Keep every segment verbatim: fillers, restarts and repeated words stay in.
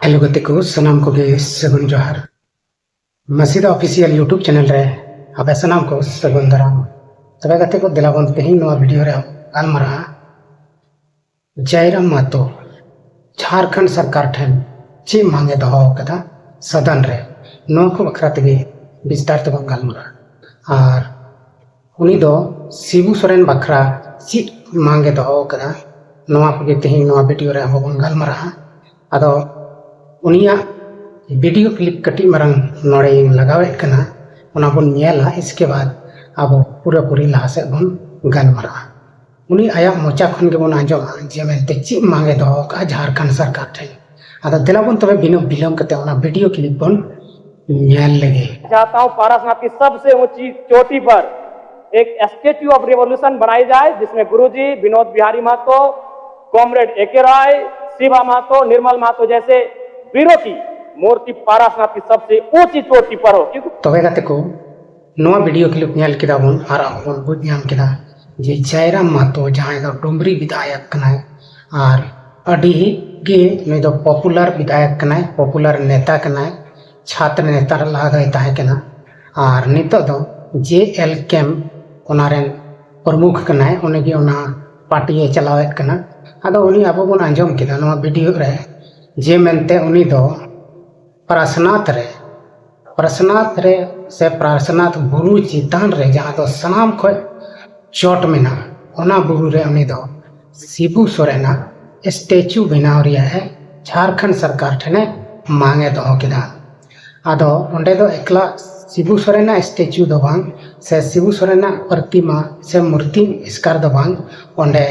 Hello ᱜᱟᱛᱮ ᱠᱚ, ᱥᱟᱱᱟᱢ ᱠᱚᱜᱮ ᱥᱟᱹᱜᱩᱱ ᱡᱚᱦᱟᱨ᱾ ᱢᱟᱥᱤᱫᱟ ᱚᱯᱷᱤᱥᱤᱭᱟᱞ YouTube ᱪᱮᱱᱮᱞ ᱨᱮ ᱟᱯᱮ ᱥᱟᱱᱟᱢ ᱠᱚ ᱥᱟᱹᱜᱩᱱ ᱫᱟᱨᱟᱢ᱾ ᱛᱚᱵᱮ ᱜᱟᱛᱮ ᱠᱚ, ᱫᱮᱞᱟ ᱵᱚᱱ ᱛᱮᱦᱮᱧ ᱱᱚᱣᱟ ᱵᱷᱤᱰᱤᱭᱳ ᱨᱮ ᱜᱟᱞᱢᱟᱨᱟᱜᱼᱟ ᱡᱟᱭᱨᱟᱢ ᱢᱟᱛᱳ ᱡᱷᱟᱲᱠᱷᱚᱸᱰ ᱥᱚᱨᱠᱟᱨ ᱴᱷᱮᱱ ᱪᱮᱫ ᱢᱟᱝ ᱮ ᱫᱚᱦᱚ ᱟᱠᱟᱫᱟ ᱥᱚᱫᱚᱱ ᱨᱮ, ᱱᱚᱣᱟ ᱠᱚ ᱵᱟᱠᱷᱨᱟ ᱛᱮᱜᱮ ᱵᱤᱥᱛᱟᱨ ᱛᱮᱵᱚᱱ ᱜᱟᱞᱢᱟᱨᱟᱜᱼᱟ᱾ ᱟᱨ ᱩᱱᱤ ᱫᱚ ᱥᱤᱵᱩ ᱥᱚᱨᱮᱱ ᱵᱟᱠᱷᱨᱟ ᱪᱮᱫ ᱢᱟᱝ ᱮ ᱫᱚᱦᱚ ᱟᱠᱟᱫᱟ, ᱱᱚᱣᱟ ᱠᱚᱜᱮ ᱛᱮᱦᱮᱧ ᱱᱚᱣᱟ ᱵᱷᱤᱰᱤᱭᱳ ᱨᱮ ᱟᱵᱚ ᱵᱚᱱ ᱜᱟᱞᱢᱟᱨᱟᱜᱼᱟ᱾ ᱟᱫᱚ ᱩᱱᱤᱭᱟᱜ ᱵᱷᱤᱰᱤᱭᱳ ᱠᱞᱤᱯ ᱠᱟᱹᱴᱤᱡ ᱢᱟᱨᱟᱝ ᱱᱚᱰᱮᱧ ᱞᱟᱜᱟᱣᱮᱫ ᱠᱟᱱᱟ, ᱚᱱᱟ ᱵᱚᱱ ᱧᱮᱞᱟ᱾ ᱤᱥᱠᱮ ᱵᱟᱫ ᱟᱵᱚ ᱯᱩᱨᱟᱹᱯᱩᱨᱤ ᱞᱟᱦᱟ ᱥᱮᱫ ᱵᱚᱱ ᱜᱟᱞᱢᱟᱨᱟᱜᱼᱟ᱾ ᱩᱱᱤ ᱟᱭᱟᱜ ᱢᱚᱪᱟ ᱠᱷᱚᱱ ᱜᱮᱵᱚᱱ ᱟᱸᱡᱚᱢᱟ ᱡᱮ ᱢᱮᱱᱛᱮ ᱪᱮᱫ ᱢᱟᱝ ᱮ ᱫᱚᱦᱚ ᱟᱠᱟᱫᱼᱟ ᱡᱷᱟᱲᱠᱷᱚᱸᱰ ᱥᱚᱨᱠᱟᱨ ᱴᱷᱮᱱ᱾ ᱟᱫᱚ ᱫᱮᱞᱟ ᱵᱚᱱ ᱛᱚᱵᱮ ᱵᱤᱱᱟᱹ ᱵᱤᱞᱚᱢ ᱠᱟᱛᱮ ᱚᱱᱟ ᱵᱷᱤᱰᱤᱭᱳ ᱠᱞᱤᱯ ᱵᱚᱱ ᱧᱮᱞ ᱞᱮᱜᱮ᱾ चाहता हूं पारसनाथ की सबसे ऊंची चोटी पर एक स्टैच्यू ऑफ रिवोल्यूशन बनाई जाए, जिसमें गुरुजी, विनोद बिहारी महतो, कॉमरेड एके राय, शिवा महतो, निर्मल महतो जैसे वीरों की मूर्ति पारसनाथ की सबसे ऊंची चोटी पर हो, क्योंकि ᱛᱚᱵᱮ ᱜᱟᱛᱮ ᱠᱚ, ᱱᱚᱣᱟ ᱵᱷᱤᱰᱤᱭᱳ ᱠᱞᱤᱯ ᱧᱮᱞ ᱠᱮᱫᱟ ᱵᱚᱱ ᱟᱨ ᱟᱵᱚ ᱵᱚᱱ ᱵᱩᱡᱽ ᱧᱟᱢ ᱠᱮᱫᱟ ᱡᱮ ᱡᱟᱭᱨᱟᱢ ᱢᱟᱛᱳ, ᱡᱟᱦᱟᱸᱭ ᱫᱚ ᱰᱩᱢᱨᱤ ᱵᱤᱫᱷᱟᱭᱚᱠ ᱠᱟᱱᱟᱭ ᱟᱨ ᱟᱹᱰᱤ ᱜᱮ ᱱᱩᱭ ᱫᱚ ᱯᱚᱯᱩᱞᱟᱨ ᱵᱤᱫᱷᱟᱭᱚᱠ ᱠᱟᱱᱟᱭ, ᱯᱚᱯᱩᱞᱟᱨ ᱱᱮᱛᱟ ᱠᱟᱱᱟᱭ, ᱪᱷᱟᱛᱨ ᱱᱮᱛᱟ ᱞᱟᱦᱟ ᱫᱚᱭ ᱛᱟᱦᱮᱸ ᱠᱟᱱᱟ᱾ ᱟᱨ ᱱᱤᱛᱚᱜ ᱫᱚ ᱡᱮ ᱮᱞ ᱠᱮᱢ ᱚᱱᱟ ᱨᱮᱱ ᱯᱨᱚᱢᱩᱠᱷ ᱠᱟᱱᱟᱭ, ᱩᱱᱤᱜᱮ ᱚᱱᱟ ᱯᱟᱨᱴᱤᱭᱮ ᱪᱟᱞᱟᱣᱮᱫ ᱠᱟᱱᱟ᱾ ᱟᱫᱚ ᱩᱱᱤ ᱟᱵᱚ ᱵᱚᱱ ᱟᱸᱡᱚᱢ ᱠᱮᱫᱟ ᱱᱚᱣᱟ ᱵᱷᱤᱰᱤᱭᱳ ᱨᱮ ᱡᱮ ᱢᱮᱱᱛᱮ ᱩᱱᱤ ᱫᱚ ᱯᱨᱟᱥᱱᱟᱛᱷ ᱨᱮ, ᱯᱨᱟᱥᱱᱟᱛᱷ ᱨᱮ ᱥᱮ ᱯᱨᱟᱥᱱᱟᱛᱷ ᱵᱩᱨᱩ ᱪᱮᱛᱟᱱ ᱨᱮ, ᱡᱟᱦᱟᱸ ᱫᱚ ᱥᱟᱱᱟᱢ ᱠᱷᱚᱱ ᱪᱚᱴ ᱢᱮᱱᱟᱜᱼᱟ, ᱚᱱᱟ ᱵᱩᱨᱩ ᱨᱮ ᱩᱱᱤ ᱫᱚ ᱥᱤᱵᱩ ᱥᱚᱨᱮᱱᱟᱜ ᱥᱴᱮᱪᱩ ᱵᱮᱱᱟᱣ ᱨᱮᱭᱟᱜ ᱮ ᱡᱷᱟᱲᱠᱷᱚᱸᱰ ᱥᱚᱨᱠᱟᱨ ᱴᱷᱮᱱᱮ ᱢᱟᱝ ᱮ ᱫᱚᱦᱚ ᱠᱮᱫᱟ᱾ ᱟᱫᱚ ᱚᱸᱰᱮ ᱫᱚ ᱮᱠᱞᱟ ᱥᱤᱵᱩ ᱥᱚᱨᱮᱱᱟᱜ ᱥᱴᱮᱪᱩ ᱫᱚ ᱵᱟᱝ, ᱥᱮ ᱥᱤᱵᱩ ᱥᱚᱨᱮᱱᱟᱜ ᱯᱨᱚᱛᱤᱢᱟ ᱥᱮ ᱢᱩᱨᱛᱤ ᱮᱥᱠᱟᱨ ᱫᱚ ᱵᱟᱝ, ᱚᱸᱰᱮ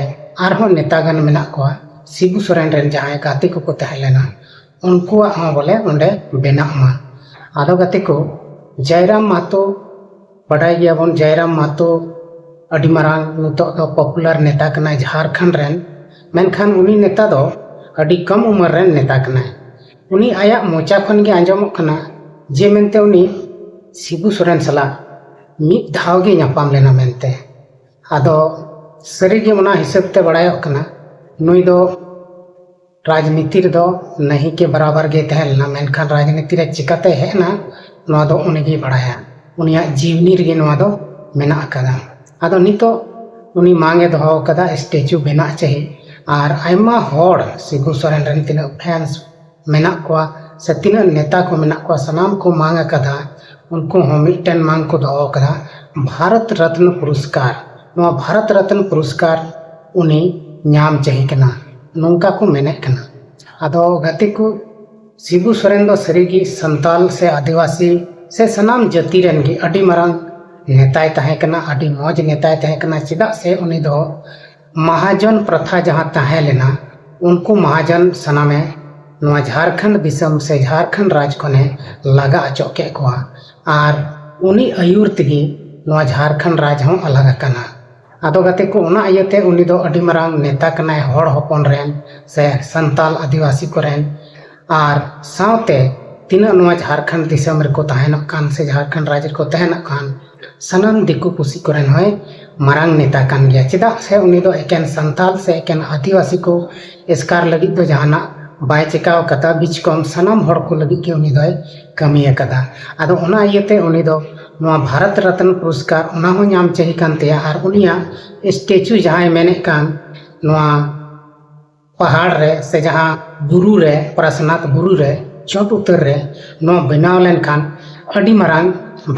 ᱟᱨᱦᱚᱸ ᱱᱮᱛᱟ ᱜᱟᱱ ᱢᱮᱱᱟᱜ ᱠᱚᱣᱟ, ᱥᱤᱵᱩ ᱥᱚᱨᱮᱱ ᱨᱮᱱ ᱡᱟᱦᱟᱸᱭ ᱜᱟᱛᱮ ᱠᱚᱠᱚ ᱛᱟᱦᱮᱸ ᱞᱮᱱᱟ, ᱩᱱᱠᱩᱣᱟᱜ ᱦᱚᱸ ᱵᱚᱞᱮ ᱚᱸᱰᱮ ᱵᱮᱱᱟᱜ ᱢᱟ᱾ ᱟᱫᱚ ᱜᱟᱛᱮ ᱠᱚ, ᱡᱟᱭᱨᱟᱢ ᱢᱟᱛᱳ, ᱵᱟᱰᱟᱭ ᱜᱮᱭᱟᱵᱚᱱ ᱡᱟᱭᱨᱟᱢ ᱢᱟᱛᱳ ᱟᱹᱰᱤ ᱢᱟᱨᱟᱝ ᱱᱤᱛᱚᱜ ᱫᱚ ᱯᱚᱯᱩᱞᱟᱨ ᱱᱮᱛᱟ ᱠᱟᱱᱟᱭ ᱡᱷᱟᱲᱠᱷᱚᱸᱰ ᱨᱮᱱ, ᱢᱮᱱᱠᱷᱟᱱ ᱩᱱᱤ ᱱᱮᱛᱟ ᱫᱚ ᱟᱹᱰᱤ ᱠᱚᱢ ᱩᱢᱮᱨ ᱨᱮᱱ ᱱᱮᱛᱟ ᱠᱟᱱᱟᱭ᱾ ᱩᱱᱤ ᱟᱭᱟᱜ ᱢᱚᱪᱟ ᱠᱷᱚᱱ ᱜᱮ ᱟᱸᱡᱚᱢᱚᱜ ᱠᱟᱱᱟ ᱡᱮ ᱢᱮᱱᱛᱮ ᱩᱱᱤ ᱥᱤᱵᱩ ᱥᱚᱨᱮᱱ ᱥᱟᱞᱟᱜ ᱢᱤᱫ ᱫᱷᱟᱣ ᱜᱮ ᱧᱟᱯᱟᱢ ᱞᱮᱱᱟ ᱢᱮᱱᱛᱮ᱾ ᱟᱫᱚ ᱥᱟᱹᱨᱤᱜᱮ ᱚᱱᱟ ᱦᱤᱥᱟᱹᱵ ᱛᱮ ᱵᱟᱲᱟᱭᱚᱜ ᱠᱟᱱᱟ ᱱᱩᱭ ᱫᱚ ᱨᱟᱡᱽᱱᱤᱛᱤ ᱨᱮᱫᱚ ᱱᱟᱹᱦᱤ ᱠᱮ ᱵᱟᱨᱟᱵᱟᱨ ᱜᱮ ᱛᱟᱦᱮᱸ ᱞᱮᱱᱟ, ᱢᱮᱱᱠᱷᱟᱱ ᱨᱟᱡᱽᱱᱤᱛᱤ ᱨᱮ ᱪᱤᱠᱟᱛᱮ ᱦᱮᱡ ᱮᱱᱟ, ᱱᱚᱣᱟ ᱫᱚ ᱩᱱᱤᱜᱮᱭ ᱵᱟᱲᱟᱭᱟ᱾ ᱩᱱᱤᱭᱟᱜ ᱡᱤᱣᱱᱤ ᱨᱮᱜᱮ ᱱᱚᱣᱟ ᱫᱚ ᱢᱮᱱᱟᱜ ᱟᱠᱟᱫᱟ᱾ ᱟᱫᱚ ᱱᱤᱛᱚᱜ ᱩᱱᱤ ᱢᱟᱝ ᱮ ᱫᱚᱦᱚ ᱟᱠᱟᱫᱟ ᱥᱴᱮᱪᱩ ᱵᱮᱱᱟᱜ ᱪᱟᱹᱦᱤ, ᱟᱨ ᱟᱭᱢᱟ ᱦᱚᱲ ᱥᱤᱵᱩ ᱥᱚᱨᱮᱱ ᱨᱮᱱ ᱛᱤᱱᱟᱹᱜ ᱯᱷᱮᱱᱥ ᱢᱮᱱᱟᱜ ᱠᱚᱣᱟ ᱥᱮ ᱛᱤᱱᱟᱹᱜ ᱱᱮᱛᱟ ᱠᱚ ᱢᱮᱱᱟᱜ ᱠᱚᱣᱟ, ᱥᱟᱱᱟᱢ ᱠᱚ ᱢᱟᱝ ᱟᱠᱟᱫᱟ᱾ ᱩᱱᱠᱩ ᱦᱚᱸ ᱢᱤᱫᱴᱮᱱ ᱢᱟᱝ ᱠᱚ ᱫᱚᱦᱚ ᱟᱠᱟᱫᱟ, ᱵᱷᱟᱨᱚᱛ ᱨᱚᱛᱱ ᱯᱩᱨᱚᱥᱠᱟᱨ᱾ ᱱᱚᱣᱟ ᱵᱷᱟᱨᱚᱛ ᱨᱚᱛᱱ ᱯᱩᱨᱚᱥᱠᱟᱨ ᱩᱱᱤ ᱧᱟᱢ ᱪᱟᱹᱦᱤ ᱠᱟᱱᱟ, ᱱᱚᱝᱠᱟ ᱠᱚ ᱢᱮᱱᱮᱫ ᱠᱟᱱᱟ᱾ ᱟᱫᱚ ᱜᱟᱛᱮ ᱠᱚ, ᱥᱤᱵᱩ ᱥᱚᱨᱮᱱ ᱫᱚ ᱥᱟᱹᱨᱤᱜᱮ ᱥᱟᱱᱛᱟᱞ ᱥᱮ ᱟᱹᱫᱤᱵᱟᱹᱥᱤ ᱥᱮ ᱥᱟᱱᱟᱢ ᱡᱟᱹᱛᱤ ᱨᱮᱱ ᱜᱮ ᱟᱹᱰᱤ ᱢᱟᱨᱟᱝ ᱱᱮᱛᱟᱭ ᱛᱟᱦᱮᱸ ᱠᱟᱱᱟ, ᱟᱹᱰᱤ ᱢᱚᱡᱽ ᱱᱮᱛᱟᱭ ᱛᱟᱦᱮᱸ ᱠᱟᱱᱟ᱾ ᱪᱮᱫᱟᱜ ᱥᱮ ᱩᱱᱤ ᱫᱚ ᱢᱟᱦᱟᱡᱚᱱ ᱯᱨᱚᱛᱷᱟ ᱡᱟᱦᱟᱸ ᱛᱟᱦᱮᱸ ᱞᱮᱱᱟ, ᱩᱱᱠᱩ ᱢᱟᱦᱟᱡᱚᱱ ᱥᱟᱱᱟᱢᱮ ᱱᱚᱣᱟ ᱡᱷᱟᱲᱠᱷᱚᱸᱰ ᱫᱤᱥᱚᱢ ᱥᱮ ᱡᱷᱟᱲᱠᱷᱚᱸᱰ ᱨᱟᱡᱽ ᱠᱷᱚᱱᱮ ᱞᱟᱜᱟ ᱚᱪᱚ ᱠᱮᱫ ᱠᱚᱣᱟ᱾ ᱟᱨ ᱩᱱᱤ ᱟᱹᱭᱩᱨ ᱛᱮᱜᱮ ᱱᱚᱣᱟ ᱡᱷᱟᱲᱠᱷᱚᱸᱰ ᱨᱟᱡᱽ ᱦᱚᱸ ᱟᱞᱟᱜ ᱟᱠᱟᱱᱟ᱾ ᱟᱫᱚ ᱜᱟᱛᱮ ᱠᱚ, ᱚᱱᱟ ᱤᱭᱟᱹᱛᱮ ᱩᱱᱤ ᱫᱚ ᱟᱹᱰᱤ ᱢᱟᱨᱟᱝ ᱱᱮᱛᱟ ᱠᱟᱱᱟᱭ ᱦᱚᱲ ᱦᱚᱯᱚᱱ ᱨᱮᱱ ᱥᱮ ᱥᱟᱱᱛᱟᱞ ᱟᱹᱫᱤᱵᱟᱹᱥᱤ ᱠᱚᱨᱮᱱ, ᱟᱨ ᱥᱟᱶᱛᱮ ᱛᱤᱱᱟᱹᱜ ᱱᱚᱣᱟ ᱡᱷᱟᱲᱠᱷᱚᱸᱰ ᱫᱤᱥᱚᱢ ᱨᱮᱠᱚ ᱛᱟᱦᱮᱱᱚᱜ ᱠᱟᱱ ᱥᱮ ᱡᱷᱟᱲᱠᱷᱚᱸᱰ ᱨᱟᱡᱽ ᱨᱮᱠᱚ ᱛᱟᱦᱮᱱᱚᱜ ᱠᱟᱱ ᱥᱟᱱᱟᱢ ᱫᱤᱠᱩ ᱯᱩᱥᱤ ᱠᱚᱨᱮᱱ ᱦᱚᱸᱭ ᱢᱟᱨᱟᱝ ᱱᱮᱛᱟ ᱠᱟᱱ ᱜᱮᱭᱟ᱾ ᱪᱮᱫᱟᱜ ᱥᱮ ᱩᱱᱤ ᱫᱚ ᱮᱠᱮᱱ ᱥᱟᱱᱛᱟᱞ ᱥᱮ ᱮᱠᱮᱱ ᱟᱹᱫᱤᱵᱟᱹᱥᱤ ᱠᱚ ᱮᱥᱠᱟᱨ ᱞᱟᱹᱜᱤᱫ ᱫᱚ ᱡᱟᱦᱟᱱᱟᱜ ᱵᱟᱭ ᱪᱮᱠᱟᱣ ᱠᱟᱫᱟ, ᱵᱤᱪᱠᱚᱢ ᱥᱟᱱᱟᱢ ᱦᱚᱲ ᱠᱚ ᱞᱟᱹᱜᱤᱫ ᱜᱮ ᱩᱱᱤ ᱫᱚᱭ ᱠᱟᱹᱢᱤ ᱟᱠᱟᱫᱟ᱾ ᱟᱫᱚ ᱚᱱᱟ ᱤᱭᱟᱹᱛᱮ ᱩᱱᱤ ᱫᱚ ᱱᱚᱣᱟ ᱵᱷᱟᱨᱚᱛ ᱨᱚᱛᱱ ᱯᱩᱨᱚᱥᱠᱟᱨ ᱚᱱᱟ ᱦᱚᱸ ᱧᱟᱢ ᱪᱟᱹᱦᱤ ᱠᱟᱱ ᱛᱟᱭᱟ᱾ ᱟᱨ ᱩᱱᱤᱭᱟᱜ ᱥᱴᱮᱪᱩ ᱡᱟᱦᱟᱸᱭ ᱢᱮᱱᱮᱫ ᱠᱟᱱ ᱱᱚᱣᱟ ᱯᱟᱦᱟᱲ ᱨᱮ ᱥᱮ ᱡᱟᱦᱟᱸ ᱵᱩᱨᱩ ᱨᱮ, ᱯᱟᱨᱟᱥᱱᱟᱛᱷ ᱵᱩᱨᱩ ᱨᱮ ᱪᱚᱴ ᱩᱛᱟᱹᱨ ᱨᱮ ᱱᱚᱣᱟ ᱵᱮᱱᱟᱣ ᱞᱮᱱᱠᱷᱟᱱ ᱟᱹᱰᱤ ᱢᱟᱨᱟᱝ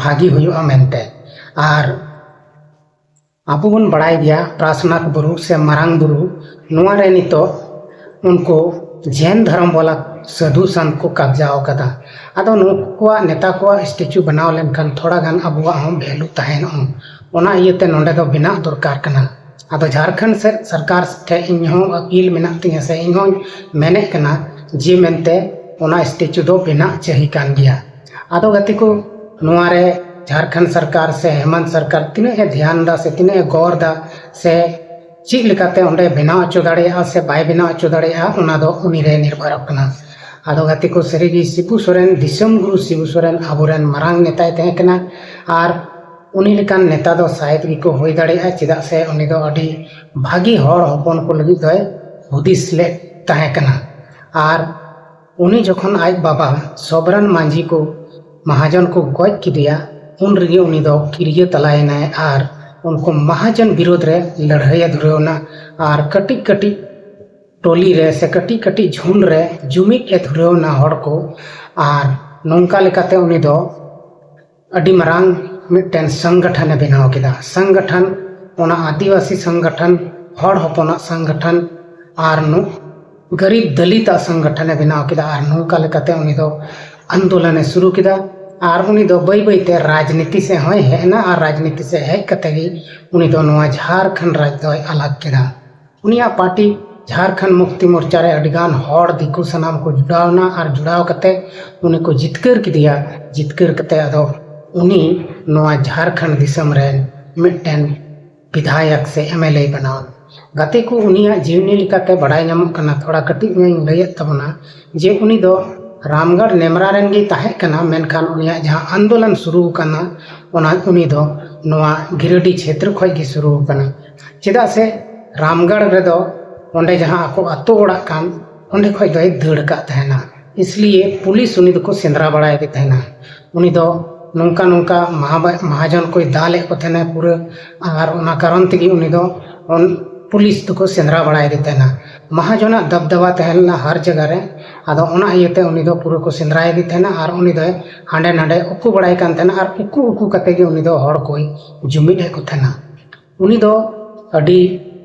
ᱵᱷᱟᱹᱜᱤ ᱦᱩᱭᱩᱜᱼᱟ ᱢᱮᱱᱛᱮ᱾ ᱟᱨ ᱟᱵᱚ ᱵᱚᱱ ᱵᱟᱲᱟᱭ ᱜᱮᱭᱟ ᱯᱟᱨᱟᱥᱱᱟᱛᱷ ᱵᱩᱨᱩ ᱥᱮ ᱢᱟᱨᱟᱝ ᱵᱩᱨᱩ, ᱱᱚᱣᱟ ᱨᱮ ᱱᱤᱛᱚᱜ ᱩᱱᱠᱩ ᱡᱮᱱ ᱫᱷᱚᱨᱚᱢ ᱵᱟᱞᱟ ᱥᱟᱹᱫᱷᱩ ᱥᱟᱱᱛ ᱠᱚ ᱠᱟᱵᱽᱡᱟᱣ ᱟᱠᱟᱫᱟ᱾ ᱟᱫᱚ ᱱᱩᱠᱩᱣᱟᱜ ᱱᱮᱛᱟ ᱠᱚᱣᱟᱜ ᱥᱴᱮᱪᱩ ᱵᱮᱱᱟᱣ ᱞᱮᱱᱠᱷᱟᱱ ᱛᱷᱚᱲᱟ ᱜᱟᱱ ᱟᱵᱚᱣᱟᱜ ᱦᱚᱸ ᱵᱷᱮᱞᱩ ᱛᱟᱦᱮᱱᱚᱜᱼᱟ, ᱚᱱᱟ ᱤᱭᱟᱹᱛᱮ ᱱᱚᱰᱮ ᱫᱚ ᱵᱮᱱᱟᱣ ᱫᱚᱨᱠᱟᱨ ᱠᱟᱱᱟ᱾ ᱟᱫᱚ ᱡᱷᱟᱲᱠᱷᱚᱸᱰ ᱥᱮᱫ ᱥᱚᱨᱠᱟᱨ ᱴᱷᱮᱱ ᱤᱧ ᱦᱚᱸ ᱟᱹᱯᱤᱞ ᱢᱮᱱᱟᱜ ᱛᱤᱧᱟᱹ ᱥᱮ ᱤᱧ ᱦᱚᱸᱧ ᱢᱮᱱᱮᱫ ᱠᱟᱱᱟ ᱡᱮ ᱢᱮᱱᱛᱮ ᱚᱱᱟ ᱥᱴᱮᱪᱩ ᱫᱚ ᱵᱮᱱᱟᱜ ᱪᱟᱹᱦᱤ ᱠᱟᱱ ᱜᱮᱭᱟ᱾ ᱟᱫᱚ ᱜᱟᱛᱮ ᱠᱚ, ᱱᱚᱣᱟ ᱨᱮ ᱡᱷᱟᱲᱠᱷᱚᱸᱰ ᱥᱚᱨᱠᱟᱨ ᱥᱮ ᱦᱮᱢᱟᱱᱛ ᱥᱚᱨᱠᱟᱨ ᱛᱤᱱᱟᱹᱜ ᱮ ᱫᱷᱮᱭᱟᱱ ᱫᱟ ᱥᱮ ᱛᱤᱱᱟᱹᱜ ᱮ ᱜᱚᱨ ᱫᱟ ᱥᱮ ᱪᱮᱫ ᱞᱮᱠᱟᱛᱮ ᱚᱸᱰᱮ ᱵᱮᱱᱟᱣ ᱦᱚᱪᱚ ᱫᱟᱲᱮᱭᱟᱜᱼᱟ ᱥᱮ ᱵᱟᱭ ᱵᱮᱱᱟᱣ ᱦᱚᱪᱚ ᱫᱟᱲᱮᱭᱟᱜᱼᱟ, ᱚᱱᱟ ᱫᱚ ᱩᱱᱤ ᱨᱮ ᱱᱤᱨᱵᱷᱚᱨᱚᱜ ᱠᱟᱱᱟ᱾ ᱟᱫᱚ ᱜᱟᱛᱮ ᱠᱚ, ᱥᱟᱹᱨᱤᱜᱮ ᱥᱤᱵᱩ ᱥᱚᱨᱮᱱ, ᱫᱤᱥᱚᱢ ᱜᱩᱨᱩ ᱥᱤᱵᱩ ᱥᱚᱨᱮᱱ ᱟᱵᱚᱨᱮᱱ ᱢᱟᱨᱟᱝ ᱱᱮᱛᱟᱭ ᱛᱟᱦᱮᱸ ᱠᱟᱱᱟ᱾ ᱟᱨ ᱩᱱᱤ ᱞᱮᱠᱟᱱ ᱱᱮᱛᱟ ᱫᱚ ᱥᱟᱭᱮᱫ ᱜᱮᱠᱚ ᱦᱩᱭ ᱫᱟᱲᱮᱭᱟᱜᱼᱟ, ᱪᱮᱫᱟᱜ ᱥᱮ ᱩᱱᱤ ᱫᱚ ᱟᱹᱰᱤ ᱵᱷᱟᱹᱜᱤ ᱦᱚᱲ ᱦᱚᱯᱚᱱ ᱠᱚ ᱞᱟᱹᱜᱤᱫ ᱫᱚᱭ ᱦᱩᱫᱤᱥ ᱞᱮᱫ ᱛᱟᱦᱮᱸ ᱠᱟᱱᱟ᱾ ᱟᱨ ᱩᱱᱤ ᱡᱚᱠᱷᱚᱱ ᱟᱡ ᱵᱟᱵᱟ ᱥᱚᱵᱨᱟᱱ ᱢᱟᱹᱡᱷᱤ ᱠᱚ ᱢᱟᱦᱟᱡᱚᱱ ᱠᱚ ᱜᱚᱡ ᱠᱮᱫᱮᱭᱟ, ᱩᱱ ᱨᱮᱜᱮ ᱩᱱᱤ ᱫᱚ ᱠᱤᱨᱭᱟᱹ ᱛᱟᱞᱟᱭᱮᱱᱟᱭ᱾ ᱟᱨ ᱩᱱᱠᱩ ᱢᱟᱦᱟᱡᱚᱱ ᱵᱤᱨᱳᱫᱷ ᱨᱮ ᱞᱟᱹᱲᱦᱟᱹᱭᱮ ᱫᱷᱩᱨᱟᱹᱣ ᱮᱱᱟ᱾ ᱟᱨ ᱠᱟᱹᱴᱤᱡ ᱠᱟᱹᱴᱤᱡ ᱴᱚᱞᱤ ᱨᱮ ᱥᱮ ᱠᱟᱹᱴᱤᱡ ᱠᱟᱹᱴᱤᱡ ᱡᱷᱩᱱᱰ ᱨᱮ ᱡᱩᱢᱤᱫ ᱮ ᱫᱷᱩᱨᱟᱹᱣ ᱮᱱᱟ ᱦᱚᱲ ᱠᱚ᱾ ᱟᱨ ᱱᱚᱝᱠᱟ ᱞᱮᱠᱟᱛᱮ ᱩᱱᱤ ᱫᱚ ᱟᱹᱰᱤ ᱢᱟᱨᱟᱝ ᱢᱤᱫᱴᱮᱱ ᱥᱚᱝᱜᱚᱴᱷᱚᱱ ᱮ ᱵᱮᱱᱟᱣ ᱠᱮᱫᱟ᱾ ᱥᱚᱝᱜᱚᱴᱷᱚᱱ, ᱚᱱᱟ ᱟᱹᱫᱤᱵᱟᱹᱥᱤ ᱥᱚᱝᱜᱚᱴᱷᱚᱱ, ᱦᱚᱲ ᱦᱚᱯᱚᱱᱟᱜ ᱥᱚᱝᱜᱚᱴᱷᱚᱱ, ᱟᱨ ᱱᱩ ᱜᱟᱨᱤᱵ ᱫᱟᱹᱞᱤᱛᱟᱜ ᱥᱚᱝᱜᱚᱴᱷᱚᱱ ᱮ ᱵᱮᱱᱟᱣ ᱠᱮᱫᱟ᱾ ᱟᱨ ᱱᱚᱝᱠᱟ ᱞᱮᱠᱟᱛᱮ ᱩᱱᱤ ᱫᱚ ᱟᱱᱫᱳᱞᱚᱱ ᱮ ᱥᱩᱨᱩ ᱠᱮᱫᱟ᱾ ᱟᱨ ᱩᱱᱤ ᱫᱚ ᱵᱟᱹᱭ ᱵᱟᱹᱭᱛᱮ ᱨᱟᱡᱽᱱᱤᱛᱤ ᱥᱮᱫ ᱦᱚᱸᱭ ᱦᱮᱡ ᱮᱱᱟ᱾ ᱟᱨ ᱨᱟᱡᱽᱱᱤᱛᱤ ᱥᱮᱫ ᱦᱮᱡ ᱠᱟᱛᱮ ᱜᱮ ᱩᱱᱤ ᱫᱚ ᱱᱚᱣᱟ ᱡᱷᱟᱲᱠᱷᱚᱸᱰ ᱨᱟᱡᱽ ᱫᱚᱭ ᱟᱞᱟᱜᱽ ᱠᱮᱫᱟ᱾ ᱩᱱᱤᱭᱟᱜ ᱯᱟᱨᱴᱤ ᱡᱷᱟᱲᱠᱷᱚᱸᱰ ᱢᱩᱠᱛᱤ ᱢᱳᱨᱪᱟ ᱨᱮ ᱟᱹᱰᱤᱜᱟᱱ ᱦᱚᱲ ᱫᱤᱠᱩ ᱥᱟᱱᱟᱢ ᱠᱚ ᱡᱩᱲᱟᱣ ᱮᱱᱟ᱾ ᱟᱨ ᱡᱩᱲᱟᱣ ᱠᱟᱛᱮ ᱩᱱᱤ ᱠᱚ ᱡᱤᱛᱠᱟᱹᱨ ᱠᱮᱫᱮᱭᱟ᱾ ᱡᱤᱛᱠᱟᱹᱨ ᱠᱟᱛᱮ ᱟᱫᱚ ᱩᱱᱤ ᱱᱚᱣᱟ ᱡᱷᱟᱲᱠᱷᱚᱸᱰ ᱫᱤᱥᱚᱢ ᱨᱮ ᱢᱤᱫᱴᱮᱱ ᱵᱤᱫᱷᱟᱭᱚᱠ ᱥᱮ ᱮᱢ ᱮᱞ ᱮ ᱵᱮᱱᱟᱣ᱾ ᱜᱟᱛᱮ ᱠᱚ, ᱩᱱᱤᱭᱟᱜ ᱡᱤᱣᱱᱤ ᱞᱮᱠᱟᱛᱮ ᱵᱟᱲᱟᱭ ᱧᱟᱢᱚᱜ ᱠᱟᱱᱟ, ᱛᱷᱚᱲᱟ ᱠᱟᱹᱴᱤᱡ ᱧᱚᱜ ᱤᱧ ᱞᱟᱹᱭᱮᱫ ᱛᱟᱵᱚᱱᱟ, ᱡᱮ ᱩᱱᱤ ᱫᱚ ᱨᱟᱢᱜᱟᱲ ᱱᱮᱢᱨᱟ ᱨᱮᱱ ᱜᱮ ᱛᱟᱦᱮᱸ ᱠᱟᱱᱟ, ᱢᱮᱱᱠᱷᱟᱱ ᱩᱱᱤᱭᱟᱜ ᱡᱟᱦᱟᱸ ᱟᱱᱫᱳᱞᱚᱱ ᱥᱩᱨᱩ ᱠᱟᱱᱟ, ᱚᱱᱟ ᱩᱱᱤ ᱫᱚ ᱱᱚᱣᱟ ᱜᱤᱨᱤᱰᱤ ᱪᱷᱮᱛᱨᱚ ᱠᱷᱚᱡ ᱜᱮ ᱥᱩᱨᱩ ᱠᱟᱱᱟ᱾ ᱪᱮᱫᱟᱜ ᱥᱮ ᱨᱟᱢᱜᱟᱲ ᱨᱮᱫᱚ ᱚᱸᱰᱮ ᱡᱟᱦᱟᱸ ᱟᱠᱚ ᱟᱛᱳ ᱚᱲᱟᱜ ᱠᱟᱱ, ᱚᱸᱰᱮ ᱠᱷᱚᱡ ᱫᱚᱭ ᱫᱟᱹᱲ ᱟᱠᱟᱫ ᱛᱟᱦᱮᱱᱟ᱾ ᱤᱥᱞᱤᱭᱮ ᱯᱩᱞᱤᱥ ᱩᱱᱤ ᱫᱚᱠᱚ ᱥᱮᱸᱫᱽᱨᱟ ᱵᱟᱲᱟᱭᱮᱫᱮ ᱛᱟᱦᱮᱱᱟ᱾ ᱩᱱᱤ ᱫᱚ ᱱᱚᱝᱠᱟ ᱱᱚᱝᱠᱟ ᱢᱟᱦᱟᱵᱟ-, ᱢᱟᱦᱟᱡᱚᱱ ᱠᱚᱭ ᱫᱟᱞᱮᱫ ᱠᱚ ᱛᱟᱦᱮᱱᱟ ᱯᱩᱨᱟᱹ, ᱟᱨ ᱚᱱᱟ ᱠᱟᱨᱚᱱ ᱛᱮᱜᱮ ᱩᱱᱤ ᱫᱚ ᱚᱱ-, ᱯᱩᱞᱤᱥ ᱫᱚᱠᱚ ᱥᱮᱸᱫᱽᱨᱟ ᱵᱟᱲᱟᱭᱮᱫᱮ ᱛᱟᱦᱮᱱᱟ᱾ ᱢᱟᱦᱟᱡᱚᱱᱟᱜ ᱫᱟᱵᱫᱟᱵᱟ ᱛᱟᱦᱮᱸ ᱞᱮᱱᱟ ᱦᱟᱨ ᱡᱟᱭᱜᱟ ᱨᱮ᱾ ᱟᱫᱚ ᱚᱱᱟ ᱤᱭᱟᱹᱛᱮ ᱩᱱᱤ ᱫᱚ ᱯᱩᱨᱟᱹ ᱠᱚ ᱥᱮᱸᱫᱽᱨᱟᱭᱮᱫᱮ ᱛᱟᱦᱮᱱᱟ ᱟᱨ ᱩᱱᱤ ᱫᱚᱭ ᱦᱟᱸᱰᱮ ᱱᱟᱰᱮ ᱩᱠᱩ ᱵᱟᱲᱟᱭ ᱠᱟᱱ ᱛᱟᱦᱮᱱᱟ ᱟᱨ ᱩᱠᱩ ᱩᱠᱩ ᱠᱟᱛᱮ ᱜᱮ ᱩᱱᱤ ᱫᱚ ᱦᱚᱲ ᱠᱚᱭ ᱡᱩᱢᱤᱫ ᱮᱫ ᱠᱚ ᱛᱟᱦᱮᱱᱟ᱾ ᱩᱱᱤ ᱫᱚ ᱟᱹᱰᱤ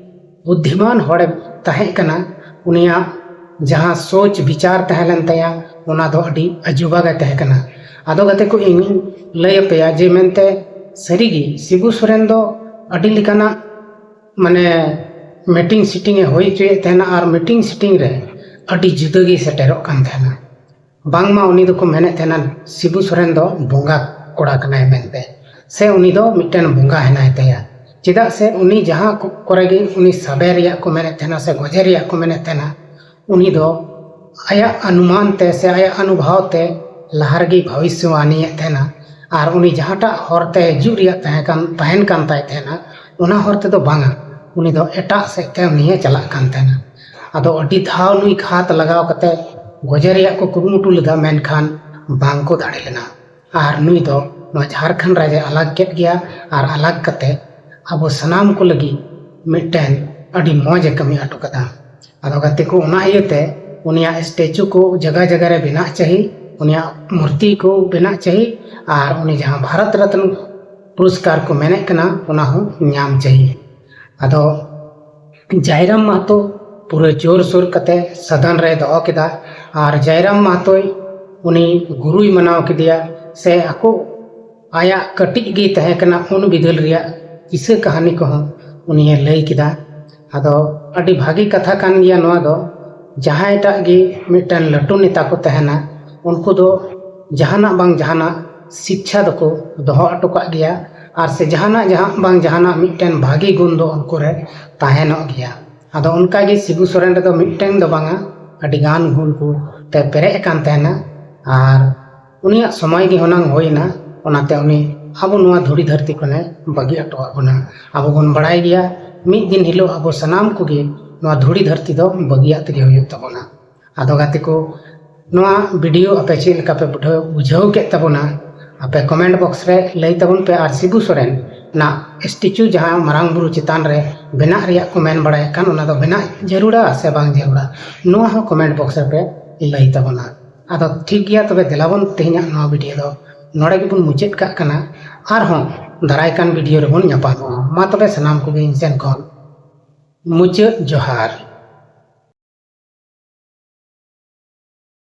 ᱵᱩᱫᱽᱫᱷᱤᱢᱟᱱ ᱦᱚᱲᱮ ᱛᱟᱦᱮᱸ ᱠᱟᱱᱟ᱾ ᱩᱱᱤᱭᱟᱜ ᱡᱟᱦᱟᱸ ᱥᱳᱪ ᱵᱤᱪᱟᱨ ᱛᱟᱦᱮᱸ ᱞᱮᱱ ᱛᱟᱭᱟ, ᱚᱱᱟ ᱫᱚ ᱟᱹᱰᱤ ᱟᱡᱩᱵᱟ ᱜᱮ ᱛᱟᱦᱮᱸ ᱠᱟᱱᱟ᱾ ᱟᱫᱚ ᱜᱟᱛᱮ ᱠᱚ, ᱤᱧᱤᱧ ᱞᱟᱹᱭ ᱟᱯᱮᱭᱟ ᱡᱮ ᱢᱮᱱᱛᱮ ᱥᱟᱹᱨᱤᱜᱮ ᱥᱤᱵᱩ ᱥᱚᱨᱮᱱ ᱫᱚ ᱟᱹᱰᱤ ᱞᱮᱠᱟᱱᱟᱜ, ᱢᱟᱱᱮ, ᱢᱤᱴᱤᱝ ᱥᱤᱴᱤᱝ ᱮ ᱦᱩᱭ ᱦᱚᱪᱚᱭᱮᱫ ᱛᱟᱦᱮᱱᱟ᱾ ᱟᱨ ᱢᱤᱴᱤᱝ ᱥᱤᱴᱤᱝ ᱨᱮ ᱟᱹᱰᱤ ᱡᱩᱫᱟᱹ ᱜᱮ ᱥᱮᱴᱮᱨᱚᱜ ᱠᱟᱱ ᱛᱟᱦᱮᱱᱟ᱾ ᱵᱟᱝᱢᱟ ᱩᱱᱤ ᱫᱚᱠᱚ ᱢᱮᱱᱮᱫ ᱛᱟᱦᱮᱱᱟ ᱥᱤᱵᱩ ᱥᱚᱨᱮᱱ ᱫᱚ ᱵᱚᱸᱜᱟ ᱠᱚᱲᱟ ᱠᱟᱱᱟᱭ ᱢᱮᱱᱛᱮ, ᱥᱮ ᱩᱱᱤ ᱫᱚ ᱢᱤᱫᱴᱮᱱ ᱵᱚᱸᱜᱟ ᱦᱮᱱᱟᱭ ᱛᱟᱭᱟ᱾ ᱪᱮᱫᱟᱜ ᱥᱮ ᱩᱱᱤ ᱡᱟᱦᱟᱸ ᱠᱚ-, ᱠᱚᱨᱮ ᱜᱮ ᱩᱱᱤ ᱥᱟᱵᱮ ᱨᱮᱭᱟᱜ ᱠᱚ ᱢᱮᱱᱮᱫ ᱛᱟᱦᱮᱱᱟ ᱥᱮ ᱜᱚᱡᱮ ᱨᱮᱭᱟᱜ ᱠᱚ ᱢᱮᱱᱮᱫ ᱛᱟᱦᱮᱱᱟ, ᱩᱱᱤ ᱫᱚ ᱟᱭᱟᱜ ᱚᱱᱩᱢᱟᱱ ᱛᱮ ᱥᱮ ᱟᱭᱟᱜ ᱚᱱᱩᱵᱷᱟᱣ ᱛᱮ ᱞᱟᱦᱟ ᱨᱮᱜᱮ ᱵᱷᱚᱵᱤᱥᱥᱚᱵᱟᱱᱤᱭᱮᱫ ᱛᱟᱦᱮᱱᱟ᱾ ᱟᱨ ᱩᱱᱤ ᱡᱟᱦᱟᱸᱴᱟᱜ ᱦᱚᱨ ᱛᱮ ᱦᱤᱡᱩᱜ ᱨᱮᱭᱟᱜ ᱛᱟᱦᱮᱸ ᱠᱟᱱ, ᱛᱟᱦᱮᱱ ᱠᱟᱱ ᱛᱟᱭ ᱛᱟᱦᱮᱱᱟ, ᱚᱱᱟ ᱦᱚᱨ ᱛᱮᱫᱚ ᱵᱟᱝᱟ, ᱩᱱᱤ ᱫᱚ ᱮᱴᱟᱜ ᱥᱮᱫ ᱛᱮ ᱩᱱᱤᱭᱮ ᱪᱟᱞᱟᱜ ᱠᱟᱱ ᱛᱟᱦᱮᱱᱟ᱾ ᱟᱫᱚ ᱟᱹᱰᱤ ᱫᱷᱟᱣ ᱱᱩᱭ ᱜᱷᱟᱛ ᱞᱟᱜᱟᱣ ᱠᱟᱛᱮ ᱜᱚᱡᱮ ᱨᱮᱭᱟᱜ ᱠᱚ ᱠᱩᱨᱩᱢᱩᱴᱩ ᱞᱮᱫᱟ, ᱢᱮᱱᱠᱷᱟᱱ ᱵᱟᱝ ᱠᱚ ᱫᱟᱲᱮ ᱞᱮᱱᱟ᱾ ᱟᱨ ᱱᱩᱭ ᱫᱚ ᱱᱚᱣᱟ ᱡᱷᱟᱲᱠᱷᱚᱸᱰ ᱨᱟᱡᱽ ᱮ ᱟᱞᱟᱜᱽ ᱠᱮᱫ ᱜᱮᱭᱟ᱾ ᱟᱨ ᱟᱞᱟᱜᱽ ᱠᱟᱛᱮ ᱟᱵᱚ ᱥᱟᱱᱟᱢ ᱠᱚ ᱞᱟᱹᱜᱤᱫ ᱢᱤᱫᱴᱮᱱ ᱟᱹᱰᱤ ᱢᱚᱡᱽ ᱮ ᱠᱟᱹᱢᱤ ᱦᱚᱴᱚ ᱠᱟᱫᱟ᱾ ᱟᱫᱚ ᱜᱟᱛᱮ ᱠᱚ, ᱚᱱᱟ ᱤᱭᱟᱹᱛᱮ ᱩᱱᱤᱭᱟᱜ ᱥᱴᱮᱪᱩ ᱠᱚ ᱡᱟᱭᱜᱟ ᱡᱟᱭᱜᱟ ᱨᱮ ᱵᱮᱱᱟᱜ ᱪᱟᱹᱦᱤ, ᱩᱱᱤᱭᱟᱜ ᱢᱩᱨᱛᱤ ᱠᱚ ᱵᱮᱱᱟᱜ ᱪᱟᱹᱦᱤ, ᱟᱨ ᱩᱱᱤ ᱡᱟᱦᱟᱸ ᱵᱷᱟᱨᱚᱛ ᱨᱚᱛᱱ ᱯᱩᱨᱚᱥᱠᱟᱨ ᱠᱚ ᱢᱮᱱᱮᱫ ᱠᱟᱱᱟ, ᱚᱱᱟ ᱦᱚᱸ ᱧᱟᱢ ᱪᱟᱹᱦᱤ᱾ ᱟᱫᱚ ᱡᱟᱭᱨᱟᱢ ᱢᱟᱦᱟᱛᱚ ᱯᱩᱨᱟᱹ ᱡᱳᱨᱥᱳᱨ ᱠᱟᱛᱮ ᱥᱟᱫᱷᱟᱱ ᱨᱮ ᱫᱚᱦᱚ ᱠᱮᱫᱟ᱾ ᱟᱨ ᱡᱟᱭᱨᱟᱢ ᱢᱟᱦᱟᱛᱚᱭ ᱩᱱᱤ ᱜᱩᱨᱩᱭ ᱢᱟᱱᱟᱣ ᱠᱮᱫᱮᱭᱟ, ᱥᱮ ᱟᱠᱚ ᱟᱭᱟᱜ ᱠᱟᱹᱴᱤᱡ ᱜᱮ ᱛᱟᱦᱮᱸ ᱠᱟᱱᱟ ᱩᱱ ᱵᱤᱫᱟᱹᱞ ᱨᱮᱭᱟᱜ ᱠᱤᱥᱟᱹ ᱠᱟᱹᱦᱱᱤ ᱠᱚᱦᱚᱸ ᱩᱱᱤᱭᱮ ᱞᱟᱹᱭ ᱠᱮᱫᱟ᱾ ᱟᱫᱚ ᱟᱹᱰᱤ ᱵᱷᱟᱹᱜᱤ ᱠᱟᱛᱷᱟ ᱠᱟᱱ ᱜᱮᱭᱟ ᱱᱚᱣᱟ ᱫᱚ᱾ ᱡᱟᱦᱟᱸᱭᱴᱟᱜ ᱜᱮ ᱢᱤᱫᱴᱮᱱ ᱞᱟᱹᱴᱩ ᱱᱮᱛᱟ ᱠᱚ ᱛᱟᱦᱮᱱᱟ, ᱩᱱᱠᱩ ᱫᱚ ᱡᱟᱦᱟᱱᱟᱜ ᱵᱟᱝ ᱡᱟᱦᱟᱱᱟᱜ ᱥᱤᱠᱪᱷᱟ ᱫᱚᱠᱚ ᱫᱚᱦᱚ ᱦᱚᱴᱚ ᱠᱟᱜ ᱜᱮᱭᱟ, ᱟᱨ ᱥᱮ ᱡᱟᱦᱟᱱᱟᱜ ᱡᱟᱦᱟᱸ ᱵᱟᱝ ᱡᱟᱦᱟᱱᱟᱜ ᱢᱤᱫᱴᱮᱱ ᱵᱷᱟᱹᱜᱤ ᱜᱩᱱ ᱫᱚ ᱩᱱᱠᱩ ᱨᱮ ᱛᱟᱦᱮᱱᱚᱜ ᱜᱮᱭᱟ᱾ ᱟᱫᱚ ᱚᱱᱠᱟᱜᱮ ᱥᱤᱵᱩ ᱥᱚᱨᱮᱱ ᱨᱮᱫᱚ ᱢᱤᱫᱴᱮᱱ ᱫᱚ ᱵᱟᱝᱟ, ᱟᱹᱰᱤ ᱜᱟᱱ ᱜᱩᱱ ᱠᱚ ᱛᱮ ᱯᱮᱨᱮᱡ ᱟᱠᱟᱱ ᱛᱟᱦᱮᱱᱟ᱾ ᱟᱨ ᱩᱱᱤᱭᱟᱜ ᱥᱚᱢᱚᱭ ᱜᱮ ᱦᱩᱱᱟᱹᱝ ᱦᱩᱭᱱᱟ, ᱚᱱᱟᱛᱮ ᱩᱱᱤ ᱟᱵᱚ ᱱᱚᱣᱟ ᱫᱷᱩᱲᱤ ᱫᱷᱟᱹᱨᱛᱤ ᱠᱷᱚᱱᱮ ᱵᱟᱹᱜᱤ ᱦᱚᱴᱚᱣᱟᱜ ᱵᱚᱱᱟ᱾ ᱟᱵᱚ ᱵᱚᱱ ᱵᱟᱲᱟᱭ ᱜᱮᱭᱟ, ᱢᱤᱫ ᱫᱤᱱ ᱦᱤᱞᱳᱜ ᱟᱵᱚ ᱥᱟᱱᱟᱢ ᱠᱚᱜᱮ ᱱᱚᱣᱟ ᱫᱷᱩᱲᱤ ᱫᱷᱟᱹᱨᱛᱤ ᱫᱚ ᱵᱟᱹᱜᱤᱭᱟᱜ ᱛᱮᱜᱮ ᱦᱩᱭᱩᱜ ᱛᱟᱵᱚᱱᱟ᱾ ᱟᱫᱚ ᱜᱟᱛᱮ ᱠᱚ, ᱱᱚᱣᱟ ᱵᱷᱤᱰᱤᱭᱳ ᱟᱯᱮ ᱪᱮᱫ ᱞᱮᱠᱟ ᱯᱮ ᱵᱩᱡᱷᱟᱹᱣ, ᱵᱩᱡᱷᱟᱹᱣ ᱠᱮᱫ ᱛᱟᱵᱚᱱᱟ, ᱟᱯᱮ ᱠᱚᱢᱮᱱᱴ ᱵᱚᱠᱥ ᱨᱮ ᱞᱟᱹᱭ ᱛᱟᱵᱚᱱ ᱯᱮ᱾ ᱟᱨ ᱥᱤᱵᱩ ᱥᱚᱨᱮᱱ ᱱᱟᱜ ᱥᱴᱮᱪᱩ ᱡᱟᱦᱟᱸ ᱢᱟᱨᱟᱝ ᱵᱩᱨᱩ ᱪᱮᱛᱟᱱ ᱨᱮ ᱵᱮᱱᱟᱜ ᱨᱮᱭᱟᱜ ᱠᱚ ᱢᱮᱱ ᱵᱟᱲᱟᱭᱮᱫ ᱠᱟᱱ, ᱚᱱᱟ ᱫᱚ ᱵᱮᱱᱟᱜ ᱡᱟᱹᱨᱩᱲᱟ ᱥᱮ ᱵᱟᱝ ᱡᱟᱹᱨᱩᱲᱟ, ᱱᱚᱣᱟ ᱦᱚᱸ ᱠᱚᱢᱮᱱᱴ ᱵᱚᱠᱥ ᱨᱮᱯᱮ ᱞᱟᱹᱭ ᱛᱟᱵᱚᱱᱟ᱾ ᱟᱫᱚ ᱴᱷᱤᱠ ᱜᱮᱭᱟ, ᱛᱚᱵᱮ ᱫᱮᱞᱟ ᱵᱚᱱ ᱛᱮᱦᱮᱧᱟᱜ ᱱᱚᱣᱟ ᱵᱷᱤᱰᱤᱭᱳ ᱫᱚ ᱱᱚᱰᱮ ᱜᱮᱵᱚᱱ ᱢᱩᱪᱟᱹᱫ ᱠᱟᱜ ᱠᱟᱱᱟ᱾ ᱟᱨᱦᱚᱸ ᱫᱟᱨᱟᱭ ᱠᱟᱱ ᱵᱷᱤᱰᱤᱭᱳ ᱨᱮᱵᱚᱱ ᱧᱟᱯᱟᱢᱚᱜᱼᱟ᱾ ᱢᱟ ᱛᱚᱵᱮ ᱥᱟᱱᱟᱢ ᱠᱚᱜᱮ ᱤᱧ ᱥᱮᱱ ᱠᱷᱚᱱ ᱢᱩᱪᱟᱹᱫ ᱡᱚᱦᱟᱨ᱾